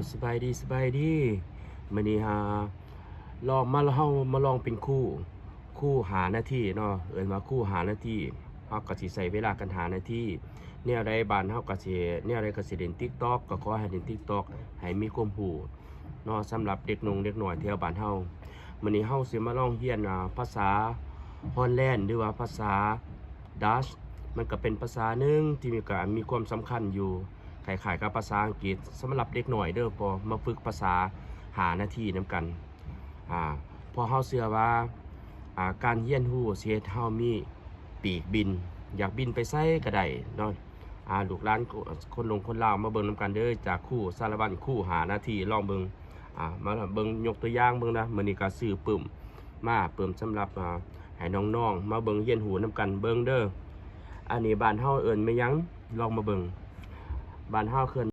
ສະບາຍດີ ສະບາຍດີ. ມື້ນີ້ຫາ ລອງມາ ເຮົາມາລອງເປັນຄູ່ ຄູ່ຫ້ານາທີເນາະ, ເອີ້ນວ່າຄູ່ຫ້ານາທີ. ເຮົາກໍຊິໃຊ້ເວລາກັນຫ້ານາທີ. ແນວໃດບ້ານເຮົາກໍຊິ ແນວໃດກໍຊິເຫຼັ້ນ TikTok ກໍຂໍໃຫ້ເຫຼັ້ນ TikTok ໃຫ້ມີຄວາມຮູ້ເນາະ ສຳລັບເດັກໜຸ່ມເດັກນ້ອຍແຖວບ້ານເຮົາ. ມື້ນີ້ເຮົາຊິມາລອງຮຽນ ອ່າ ພາສາ Holland ຫຼືວ່າພາສາ Dutch. ມັນກໍເປັນພາສາໜຶ່ງທີ່ມີ ກໍມີຄວາມສຳຄັນຢູ່ ຄ້າຍໆກັບພາສາອັງກິດ ສຳລັບເດັກນ້ອຍເດີ້ ເພາະມາຝຶກພາສາຫ້ານາທີນຳກັນ. ອ່າ ເພາະເຮົາເຊື່ອວ່າ ອ່າ ການຮຽນຮູ້ຊິເຮັດເຮົາມີປີກບິນ ຢາກບິນໄປໃສກໍໄດ້ເນາະ. ອ່າ ລູກຫຼານຄົນລົງຄົນລາວ ມາເບິ່ງນຳກັນເດີ້ ຈາກຄູສາລະວັນ ຄູ່ຫ້ານາທີ ລອງເບິ່ງ. ອ່າ ມາເບິ່ງ ຍົກຕົວຢ່າງເບິ່ງນະ, ມື້ນີ້ກໍຊື້ປຶ້ມມາ ປຶ້ມສຳລັບ ອ່າ ໃຫ້ນ້ອງໆມາເບິ່ງ ຮຽນຮູ້ນຳກັນເບິ່ງເດີ້. ອັນນີ້ບ້ານເຮົາເອີ້ນແມ່ນຫຍັງ? ລອງມາເບິ່ງ. ບ້ານເຮົາເອີ້ນ